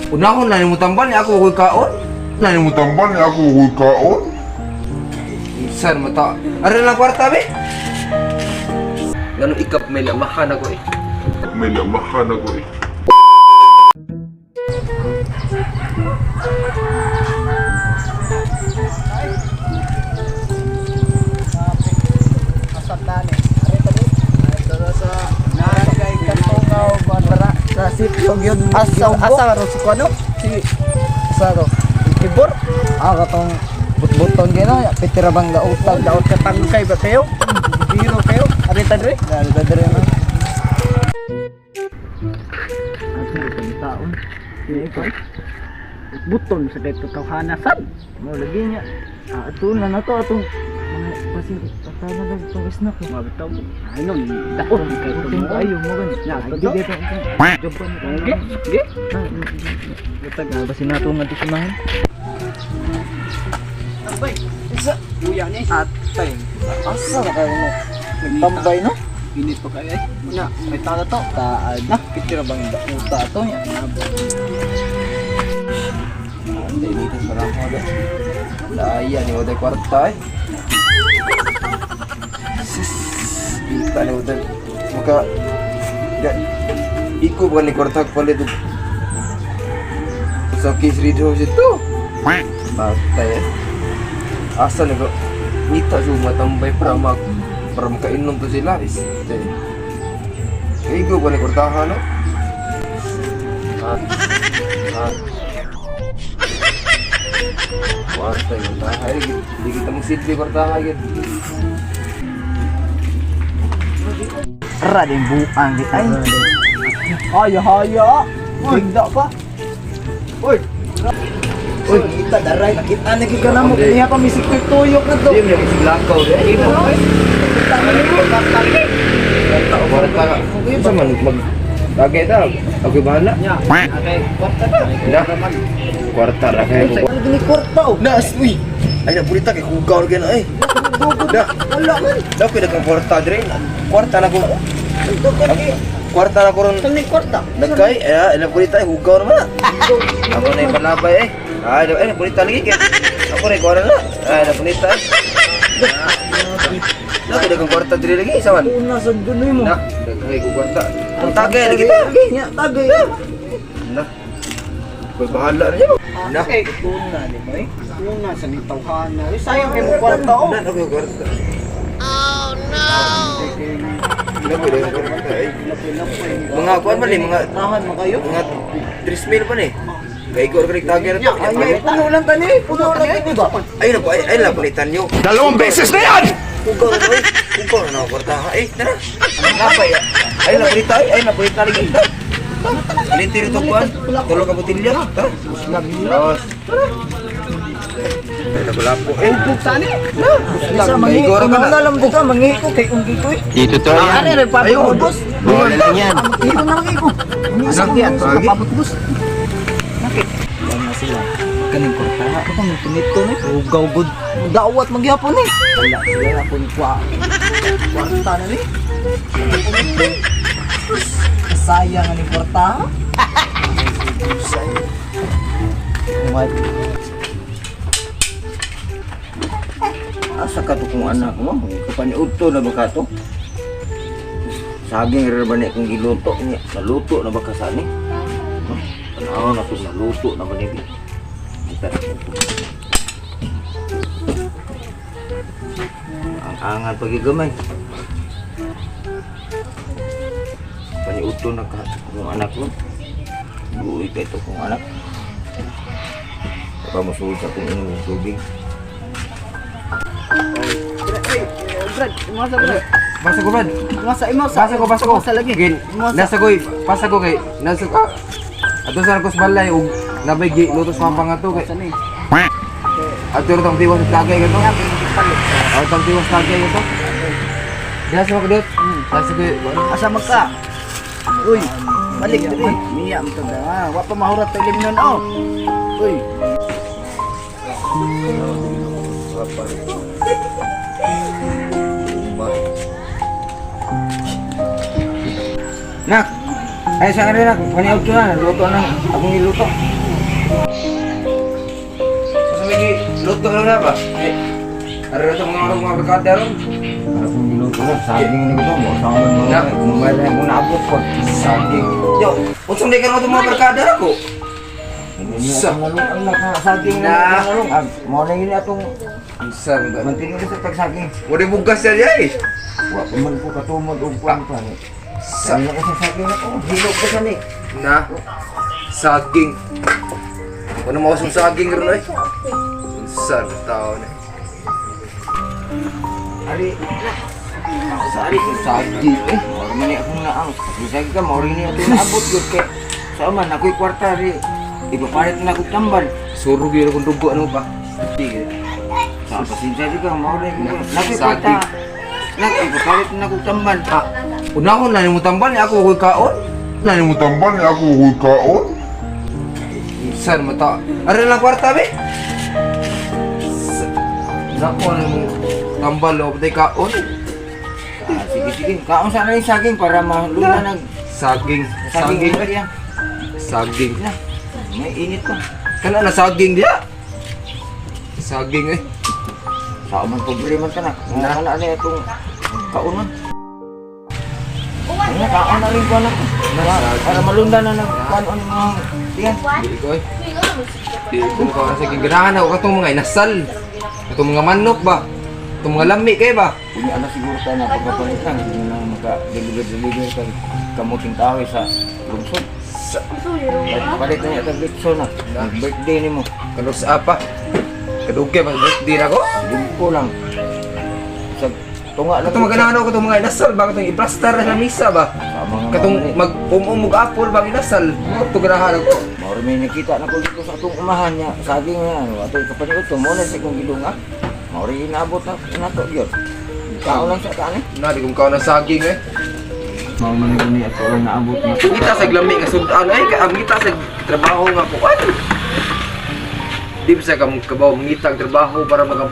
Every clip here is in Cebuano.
Unahon na nimo tambal ni ako ako'y kaon. Na nimo tambal ni ako ako'y kaon. Saan mo ta? Ara lang kwarta be. Ngano ikap may lamahan ako eh. May lamahan ako eh. Sa sitio gyud asa asa ro si kuno si asa ro Tibor ah katong butbuton gyud no pitira bang daotag daot ka tangkay ba kayo biro kayo ari ta dre ari ta dre no. Taon buton sa kay tawhana sad mo lagi niya ah, ato na na to atong mga basin patana lang itong snack mga bitaw ay no daot kay to mo ayo mo gani na to ge ge Gatag basin nato nga dito nahan. Tambay. Isa. Kuya ni. Atay. Asa na kayo no? Nagtambay no? Init pa kayo eh. Na, may tala to. Taad na. Kitira bang dauta to niya? Hindi dito sa ako do. Laya ni Oday kwarta eh. Sis, kita ni Oday. Maka ga iko ba ni kwarta palit og sa case reader situ. Patay eh. Asa ni ko? Ngita sa matambay para mag para makainom to sila. Este. Iko ba ni kwartahan no? Ah. Ah. Kwarta yung tahay. Hindi kita magsilbi kwartahan. Gid. Ra din buang di ay. Ay haya. Bigda pa. Uy. Uy, kita daray nakita na gyud ka na mo. Niya pa misik tuyok na to. Hindi mo naglakaw di. Kita na nimo. Kwarta ka. Unsa man mag Tagay ta. Ako bahala. Okay, kwarta na. Na. Kwarta ra kay ko. Ano gini kwarta oh? Na, uy. Ay na pulita kay hugaw ra na eh. Na, Wala man. na ko daghang kwarta dire. Kwarta na ko. Kwarta na ko ron. Kani kwarta. Nagkay, ay na pulita ay hugaw naman. Ako na yung palabay eh. Ay, ay pulita lagi kay. Ako rin kwarta na. Ay, na pulita. Na ko daghang kwarta dire lagi sa man. Una sa dunoy mo. Na, daghay ko kwarta. Ang tagay lagi ta. Nya tagay. Na. Koy bahala na niyo. Na. Una ni mo eh. Una sa ni tawhana. Eh, sayang kay mo kwarta oh. Na, ako kwarta. Oh no. Na ko daghang kwarta eh. Mga kuan man ni mga Tahan mo kayo. mga 3 mil pa ni. Kay ko ra tagay na to. Ay, puno lang tani. Puno lang tani ba? Ay na po, ay, ay lang palitan niyo. Dalawang beses na yan! Hugaw na eh. Hugaw na ako kwarta ha. Eh, tara. Napay. Ay na pulita ay, ay na pulita lagi. Linti rito kuan. Tulo ka botilya. Tara. Dos. Ay nagulapo eh. Sani? Isa mangi. Igoro ka na. Una lang buka mangi ko kay unggi ko eh. Dito to yan. Are re Ayun. papabos. Bola lang yan. Iko na mangi ko. Sa Lagi. papabos. Nakit. Yan na sila. Kaning kwarta. Ako kung tunito ni. Ugaw gud. Dawat magyapon ni. Wala sila akong kwa. Kwarta na ni. Sayang ang kwarta. What? Asa ka to kung anak mo? Kapaniudto na ba ka to? Saging ra ba ni kung giluto niya? Naluto na ba ka sani? Huh? Tanaw na kung naluto na ba ni? Kita na ko. Ang angal pagigamay. Paniudto na ka kung anak mo. Buhi ka ito kung anak. Baka musulod sa kung inom ng tubig. Brad, imasa brad. Basa ko, Brad. Imasa, imasa. Basa ko, basa ko. Imasa lagi. Gin, Imasa. nasa ko, pasa ko kay, nasa ko. Ato sa ko sa balay ug nabay gi luto sa mga to kay. Sa ni. Ato ra tong tiwas sa tagay kato. Ato tong tiwas sa tagay kato. Diha sa mga dot. Nasa ko. Asa magka? Uy, balik diri. Miya mo to da. Wa pa mahurat ta ilim nun oh. Uy. Nak. Ay, sa kanila, paniod ko na, luto na, akong niluto. Sa may luto lang na ba? Eh, ano na itong mga mga barkada ron? Akong niluto na, saging ni ko mo, sa mga Na. mga na akong naabot ko. Saging. Yo, unsang di ka naman itong mga barkada ako? Sa nalung na saging Na. na nalung. Mo na yun atong Unsa man ba? mantinod sa tagsaging. Wala bugas siya diya eh. Wa pa man ko katumod og kuan pa ni. Sa Sa ko sa saging ako, hilog ko sa ni. na saging. Wala mo kasong saging ron eh. Unsa na tao na. Ari, Sa ari kong saging eh. Mao man ni akong naang. Bisag ka mao rin ni atong naabot gyud kay sa man ako'y kwarta ri. Ipapalit na akong tambal. Surog yun akong dugo ano ba? Sige. Sa pasensya di ka mao rin. Nakoy Saging. kwarta. Nak ipapalit na akong tambal. Ah, unahon na nimo tambal ni ako ako'y kaon. Na mo tambal ni ako ako'y kaon. Unsa na mata? Ari lang kwarta be. Nako na mo tambal o patay kaon. Ah, sige sige, kaon sa na yung saging para malula nag Saging, saging saging, saging. saging. Na. May init pa. Kana na saging diya. Saging eh. Sa man pobre man ka na. Na. Na na itong kaunon. Ano kaon na rin ko anak. Para malunda na nag kanon mga tiyan. Dili ko eh. Dili ko makaon sa saging. Ganahan ako katong mga inasal. Katong mga manok ba? Katong mga lami kay ba? Unya na siguro tayo na pagkapalit lang hindi na maka-deliver-deliver kay kamuting kahoy sa lungsod. Sa Palit na niya tag litson na. Birthday nimo. kanos apa? Kadugay pa birthday na ko. Limpo lang. Sa tunga lang. Katong mga ganahan ako katong mga inasal ba katong i-plaster na sa misa ba? Sa mga Katong mag umum og apple bang inasal. Mo to ganahan ako. Mao may nakita na ko dito sa atong umahan niya. Saging niya, ano, ato kapaniod to mo na sa kong gilunga. Mao rin inaabot na nato gyud. Kaon lang sa kaani. Na di kong kaon ng saging eh. Mao man gani ato lang naabot na. Kita sa lami nga sudan ay kay ang kita sa trabaho nga kuan. Di ba sa kam kabaw mangita ang trabaho para maka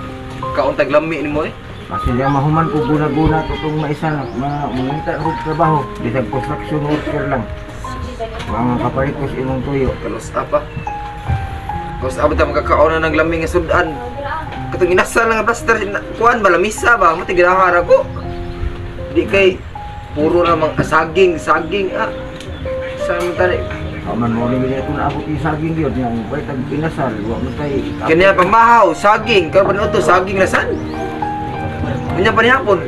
kauntag lami nimo eh. Kasi di mahuman ko guna-guna to tong maisa na ma mangita og trabaho bisag construction worker lang. Mga kapalit ko sa imong tuyo. Kalos apa? Kalos apa ta makakaon na ng lami nga sudan. Katong inasal nga plaster kuan ba lamisa ba mo tigilahar ako. Di kay puro namang saging, saging ah. Sa man tani Sao man mo rin ato naabot yung saging gyud nya way tag inasal wa man tay Kanya pamahaw, saging, karon pa to saging na san. Unya pa nihapon.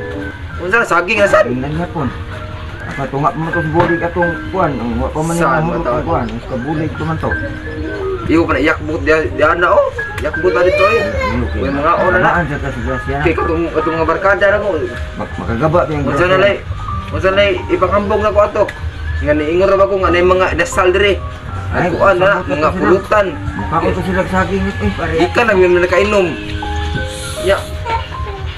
Unsa na saging na san? Saging lang yapon. Apa tunga pa man to sa bulig atong kuan, ang wa pa man Saan nahulog ba ang kuan, sa bulig pa man to. Iyo pa na yakbot dia dia na oh. Yakbot na dito eh. May mga ona na. Naan sa ta sa grasya. Kay katong katong mga barkada na ko. Makagaba pa yung Unsa na lay? Unsa na lay ipanghambog na ko ato. Nga niingon ra ba ko nga nay mga dasal diri. Ay Ay, kuan na sabot na mga to sila. pulutan. Mukha to sila saging eh pare. Di ka lang yung nakainom. Ya.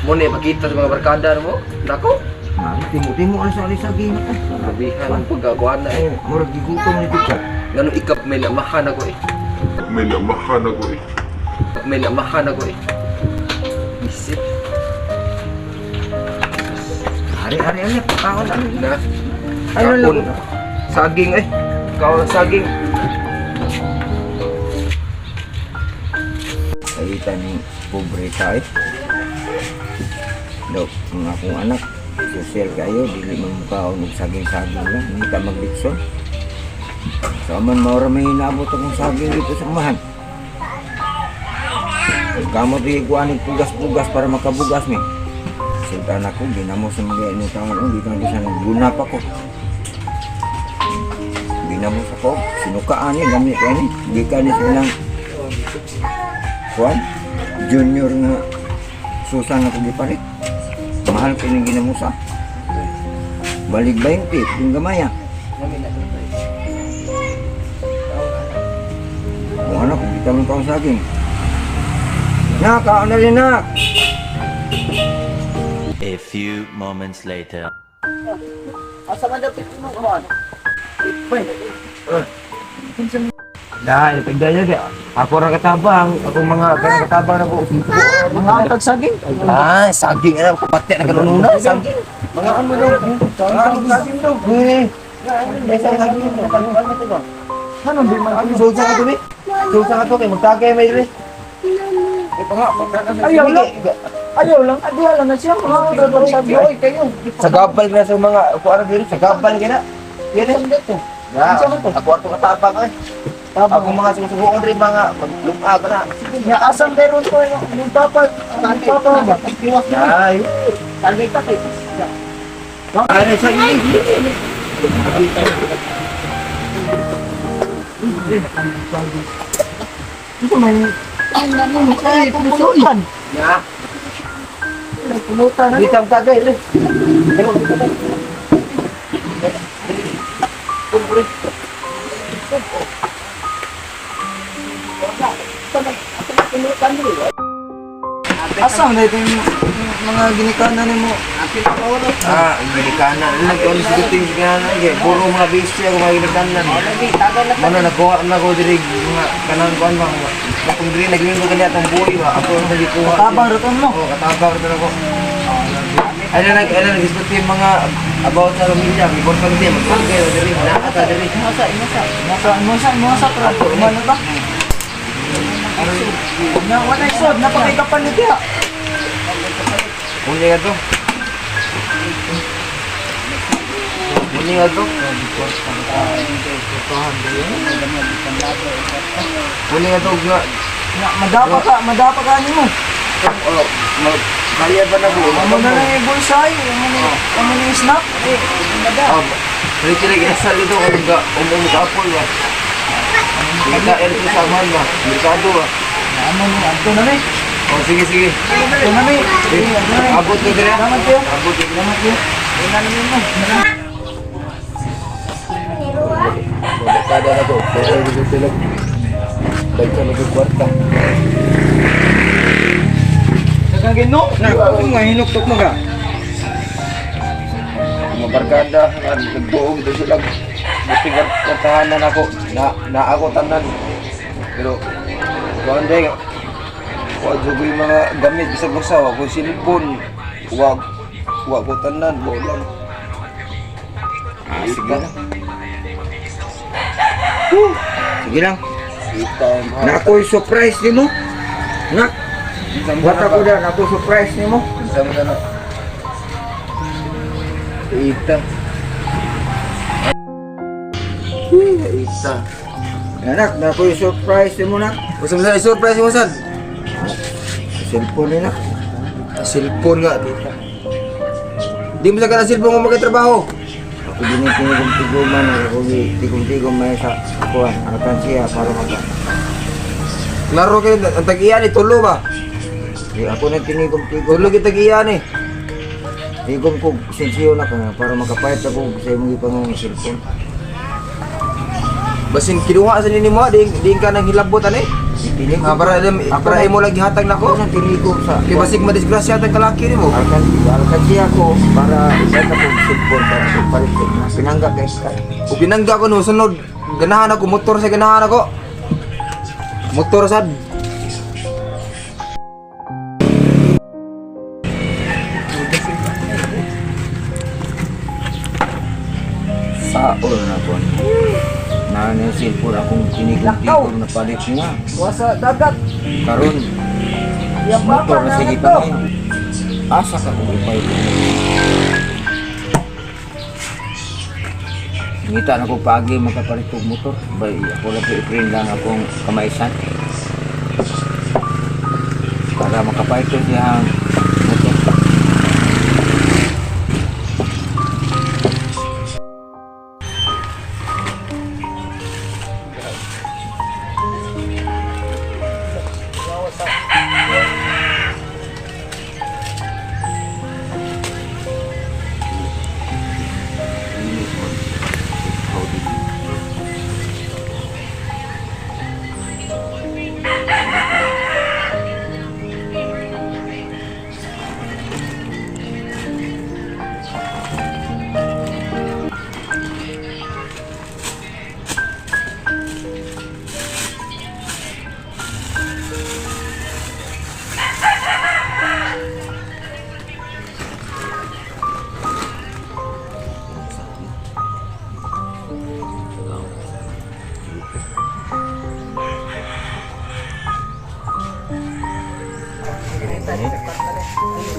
Mo na ipakita sa mga barkada mo. Nako. Mari timo-timo ang sa saging eh. Grabehan ang pagkakuan na eh. Ay, murag gigutom ni Tika. Ngano ikap may lamahan ako eh. May lamahan ako eh. May lamahan ako eh. Isip Ari ari ari kaon na. na. Ay, Kaon. lalo. Saging eh. Kaon ng saging. Kahita ni pobre ka eh. Dok, ang akong anak, social kayo, dili man mukhaon og saging-saging lang, hindi ka maglitson. Sa man mao ra may hinaabot akong saging dito sa umahan. Kamo di kuan pugas-pugas para makabugas mi. Sultan ako, ginamo sa mga inyong taon, oh, gikan ko sa nagguna pa ko. Ginamo sa ko, sinukaan ni, gamit ka ni, gikan ni sa ilang kuan, junior nga susan ako gipalit. Mahal ko ning ginamusa. Balik 20, kung gamaya. Kung ano, kung kita mong kaon saging. Nak, kaon na rin, nak! A few moments later. Asa man daw mo kuan? Dahil, tignan niya. Ako ra katabang, ako mga kanang katabang na ko. Mga tag saging. Ah, saging ano, kapatya na kanununa, saging. Mga ano daw, mga saging daw. Eh. Ano di man? Sulod sa ka to, Sulod sa ka to, kay magtagay may diri. Ayaw lang. Ayaw lang. Adiha lang na siya. Mga dadang sabi. Oy, kayo. Sa gabal na sa mga kuan diri, sa gabal kay na. Yan eh. Na, ako ato katabang ay. Ako mga susubuon diri mga maglumag na. Ya asam meron to yung papa. Ang papa ba? Ay. Tagay ta kay. Ano sa inyo? Ito may ay, pulutan. Na, Pulutan. dito ang tagay diri. Asam na ito yung mga ginikanan nimo. Ah, ginikanan. Nag-on sa guting ginikanan. Okay, puro mga bisi ako mga ginikanan. Mano nakuha na ko diri mga kanang kuan ba. Kung diri naglingo kani atong buhi ba, ako ang nagikuha. Katabang raton mo. Oo, katabang raton ako. Ano nag ano nag-discuss yung mga about sa pamilya, may kon pamilya, magpagay diri, naa ta diri. Masa, masa. Masa, masa, masa tra. Mano ba? Na wala isod, napakay kapalit ya. Muni nga to. Muni nga to. Muni nga to nga. Na madapa ka ani mo. Oh, mag kaya ba na ko? Amo na lang yung bulsa ay, amo ni snack. Eh, mada. Oh, dili sila ginasal dito kung ga umum kapol ba. Kita el sa man ba. Merkado ba. Amo ni adto na mi. Oh, sige sige. Adto na mi. Eh, abot ko dire. Salamat kayo. Abot ko dire. Salamat kayo. Una na mi mo. Kada na ko. Pero dito sila. Dagsa na ko kwarta. Daghang ginoo. Nak, nga hinuktok mo ka. Mga barkada, nagbuog dito sila. Buti kwartahanan ako. Na, na ako tanan. Pero, kuan day, wa jud ko yung mga gamit bisag usa wa ko cellphone. Wa wa ko tanan, wa lang. Ah, sige lang. Sige lang. Kita Nako'y surprise nimo. Nak, wata ko da, nako'y surprise nimo. Sama na. Ita. Ita. Anak, nako'y surprise nimo nak. Usa mo sa surprise mo sad. Cellphone ni nak. Cellphone nga. Di mo sa kana cellphone mo magtrabaho. Ako din yung tinigom-tiguman, ako tigom-tigom may sa kuan, alkansya para maka. Klaro kay ang tag-iya ni tulo ba? Di ako nang tinigom-tigom. Tulo gyud tag-iya ni. Tigom ko sensiyo na ka para makapayat ako sa imong gipangong cellphone. Basin kinuha sa nini mo, di di ka nang hilabot ani. Tinigom. Ah, para para imo lang gihatag Ako nako. nang tinigom sa Kay basig madisgrasya tang kalaki nimo. Alkansya ko para ibait ako og cellphone para palit ko. Pinangga guys. Ug binangga ko no sunod ganahan ako motor sa ganahan ako. Motor sad. Saol na ko. Na na yung cellphone akong tinigom-tigom na palit niya. Wasa dagat. Karon Yang papa motor na na sige to. pa. Asa ka kung ipay. Ngita na ko paagi makapalit og motor. Bay ako lang po i-print lang akong kamaisan. Para makapalit ko siyang motor.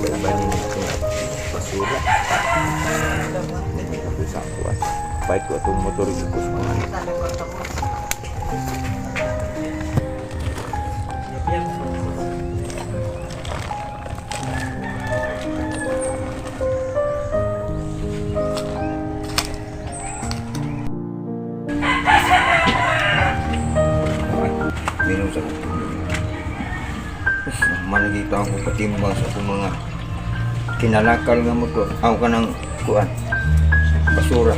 Iba-iba ni ito basura. Hindi ako sa kuwan. Bike ko itong motor ko sa kuwan. Meron sa Managito ako patimbang sa akong mga kinalakal nga motor. Ako ka ng kuan. Basura.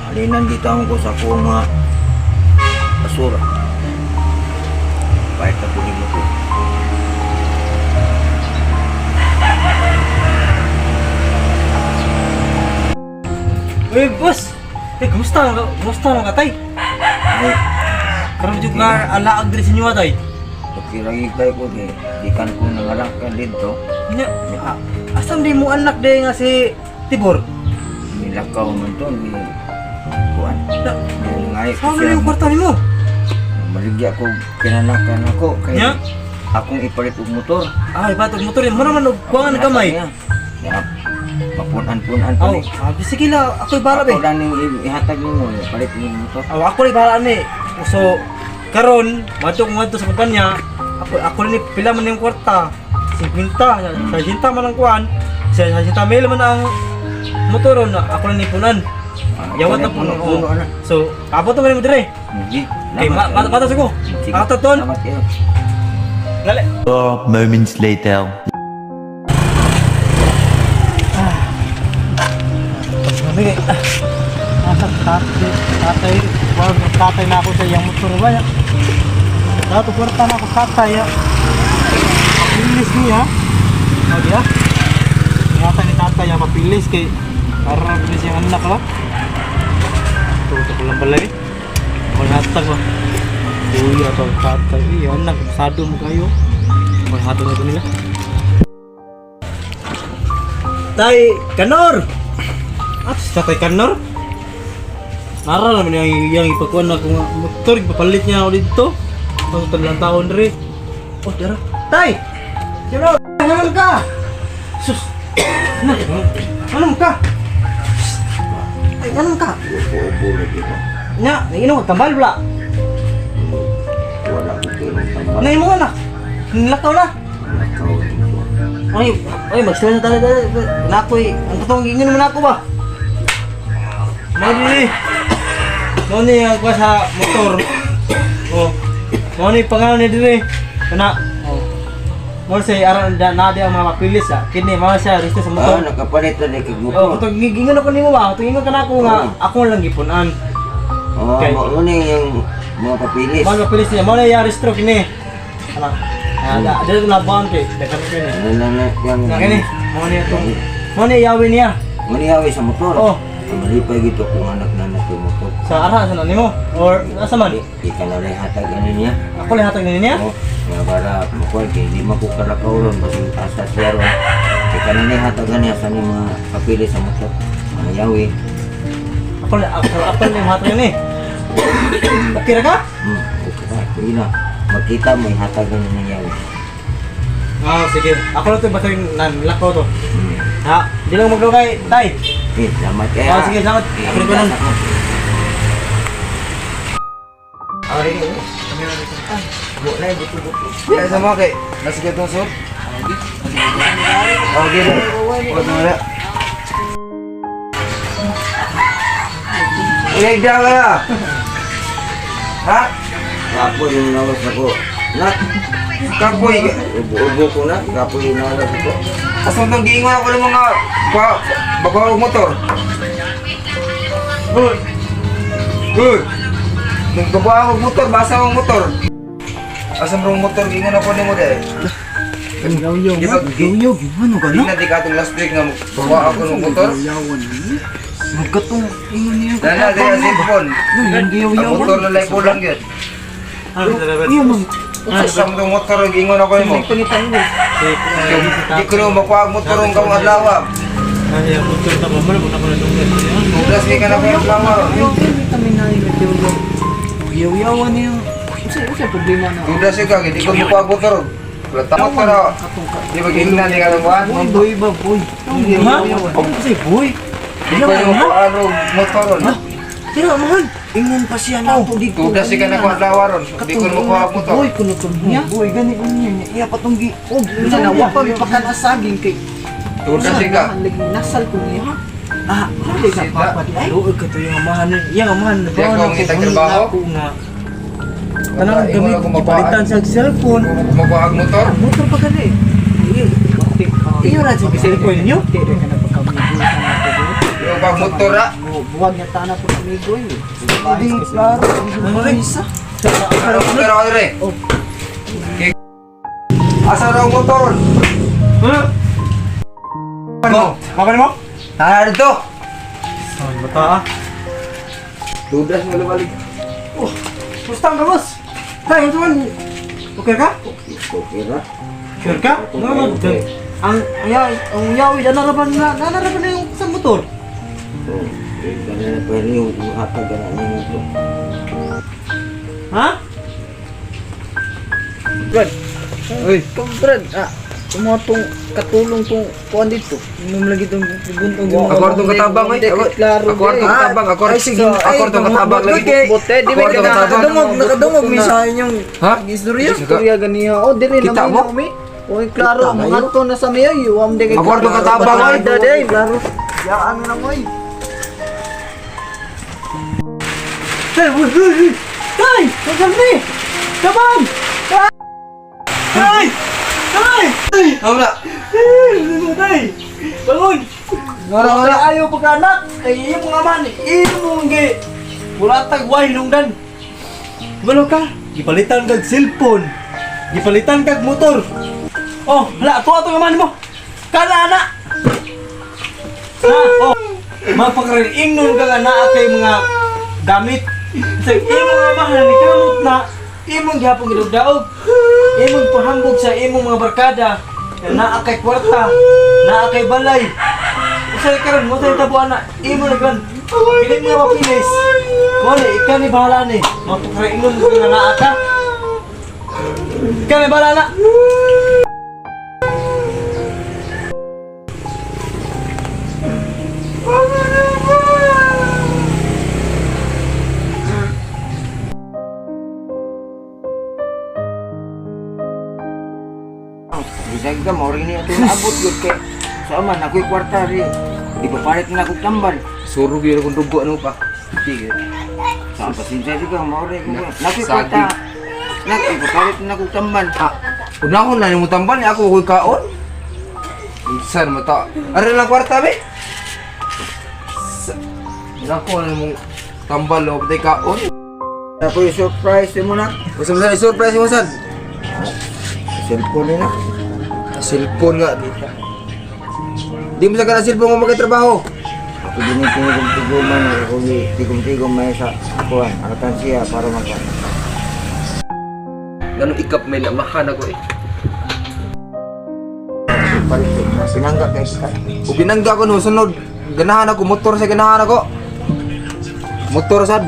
Halinan dito ako sa akong mga basura. Kahit na kunin mo ko. Uy, boss! Eh, kumusta? Kumusta na ka, tay? Ay, Karon jud nga alaag diri sa inyo, tay. okay lagi tayo ko. Di, di kan ko nangalakal dito. Nya, asam di mo anak day nga si Tibor? Nilakaw man to. Ni kuan. Na, Ngay ko saan siya. yung kwarta nimo? Maligya ko kinanakan ako kay Nya? akong ipalit og motor. Ay, batog motor yun. Mura man og kuangan gamay. Ya. Mapunan-punan pa Aw, ni. sige la, ako'y bahala Ako be. lang ning ihatag nimo, ipalit ning motor. Aw, ako rin bahala ni. So, karon madto ko ngadto sa kumpanya, ako ni pila man yung kwarta. 50, sa 60 man ang kuan. Sa 60 mil man ang motor na ako rin ipunan. Yawat na puno. Puno na. So, abot naman mo dire. Hindi. Okay, mata ko. Sige, Ato ton. Salamat kayo. Ngale. 4 moments later. Pagmamigay. Nasa tatay, tatay, wag tatay na ako sa iyang motor ba ya? Dato kwarta na ako tatay ya. Papilis niya. O diya. Ingatan ni tatay ya papilis kay para mabilis yung anak ba? Tuto ko lang balay. Maghatag ba? Kuya to tatay, iya anak, sado mo kayo. Maghatag na ito nila. Tay Kanor. At si Tatay Kanor. Nara naman yung ipagkuhan na kung motor, ipapalit niya ako dito. Ang talang taon rin. Oh, dara. Tay! Kanor! Ano ka? Sus! Ano? Ano ka? Ay, ano ka? Ubo-ubo lagi ko. Nya, nainom ka tambal wala. Wala ko tinong tambal. Ano mo anak? Nilakaw na. Lakaw dito. Ay, ay, magsulat na talaga. Nakoy, ang totoong ingon mo na ako ba? Mao ni. Mao ni ang kuha sa motor. Oh. Mao ni pangalan ni dire. Kana. Oh. Mao say aron na na di ang mga papilis ah. Kini mao siya rito sa Ah, motor. nakapalit na kay Oh, grupo. katong giingon ako nimo ba? Katong ingon ka na ako nga ako lang gipunan. Oh, Okay. mao ni yung mga papilis. Mao papilis niya, mao na iya restro kini. Kana. Ah, da dito na bond kay daghan kini. Ano lang na yang Na kini, mao ni atong mao ni yawi niya. Manihawi sa motor. Oh. Ang malipay gito kung anak na na yung motor. Sa ara sa na nimo or asa man? Di ka na rin hatag ano niya. Ako lang hatag ni niya. Oh, nga para makuha kay di makukalakaw ron kasi asa siya ron. Di ka na rin hatag niya sa ni mga kapili sa motor. Mga yawi. Ako lang hatag ni. Okay ra ka? Okay na. Sige na. Magkita mo yung hatag na ng yawi. Ah, sige. Ako lang to basta yung nan lakaw to. Ha, di lang maglugay, tay. Eh, salamat kaya. Ah, sige, salamat. Eh, Ako rin ko nun. ako. Kaya sa mga kay, nasa gatong sir. Okay ba? Huwag na wala. Uy, ka na! Ha? Kapoy yung nawas ako. Na, Kapoy! ubo-ubo ko na. Kapoy yung nawas ako. Asa itong giingon ako ng mga babaw motor? Uy! Uy! Nung babaw ako motor, basa akong motor. Asa mo motor, giingon ako nimo dahil. Di ba, Yo, ano ka di na di ka itong last week nga babaw ako ng motor? Magkatong ingon niya. Dala, dala, cellphone. Ang motor na lang kulang yun. Iyo man. Sa mga motor, giingon ako nimo. Di ko na makuha ang motor ang kawang adlaw. Ay, ang motor ta ba mo na ko na dunggan. Last week ka na ko adlaw. Kami na yung Giyaw-yawan niya. Unsa problema na? Duda siya ka, hindi ko mo motor. Wala tama ka na. Di ba gingnan ni ka buwan? Boy, boy ba boy? Ha? Kasi boy. Di ko yung makuha motor ron. Tira man. Ingon pa siya na ako dito. Duda siya ka na kuha adlaw ron. Di ko makuha motor. Boy kuno to niya. Boy gani unya niya. Iya patong gi. Og unsa na wa pa gipakanasaging kay. Duda siya ka. Lagi nasal ko niya. Ah, hindi ka Sita. papa di ay. Luog ka to yung amahan niya. Yang amahan Di ako ang itag trabaho. Ako nga. Tanang Wala, gamit wala ko makuhaan. gipalitan sa cellphone. Makuha ang motor. Motor pa gani. Iyo ra sa cellphone niyo. Yung pag motor ra. Buwag niya tana po amigo eh. Hindi klaro. Isa. Ano motor ako dire? Okay. Asa raw ang motor? Ha? Ano? Makan mo? Tara dito. Saan ba ta? Dudas mo balik. Oh, kumusta ang boss? Tay, unsa man? Okay ka? Okay ra. Sure ka? No, no. Ang ayaw, ang yawi nanaraban na, nanaraban na yung sa motor. Oh, eh, ganun na pwede yung hatag na ninyo ito. Ha? Brad. Uy, Brad, ah, kumo tong katulong tong kuan dito. Imong lagi tong buntong Ako tong katabang oy. Hindi klaro. Ako tong katabang, ako. Ako tong katabang lagi. Bote, di Ako ba tong katabang. nakadungog, nakadungog mi sa inyong Ha? istorya. Istorya ganiya. Oh, diri Kita na mo? mi. Oy, klaro, mga to na sa miyo, yuam de kay. Ako tong katabang oy. Dade, klaro. Yaan na mo oy. Tay, uy, uy, uy. Tay, magalmi. Kabang. Tay! Tay! Tay! Wala. Tay! Tay! Bangon! Wala, wala. Ayaw pagkanak! Kay imong aman, imong gi. Wala tag way lungdan. Walo ka? Gipalitan kag cellphone. Gipalitan kag motor. Oh, hala, ato ato aman mo. Kana ana. Ha, oh. Mapakarin ingnon ka nga naa kay mga gamit. Sa imong amahan ni kamot na imong gihapon gidugdaog. Imong pahambog sa imong mga barkada. Na naa kay kwarta, naa kay balay. Usay karon mo tayo tabuan na imo na kan. Kini mga mapilis. Wala ikaw ni bahala ni. Mapakarin ingnon ka nga naa ka. Ikaw ni bahala na. Bisag ka, maoring niya ito naabot yun kay sa man, ako'y kwarta rin. Di pa palit na akong tambal. Surug yun akong dugo ano pa. Sige. Sa pasensya di ka, maoring ko. Nako'y Saging. kwarta. Nak, ipapalit na akong tambal. Ah, unahon na nimo tambal ni ako ako'y kaon. Unsa naman ta? Are lang kwarta be. Nako na nimong tambal o patay kaon. Ako'y surprise mo na. Unsa man sa surprise mo sad? Cellphone ni na. Cellphone nga dito. Di mo sa kana cellphone mo magtrabaho. Ako din yung tinigom-tiguman. Ako tigom-tigom may sa kuwan. Alkansya para magkuhan. Ganun ikap may lamahan ako eh. Palit. Pinangga kay ka. Ug binangga ko no sunod. Ganahan ako motor sa ganahan ako. Motor sad.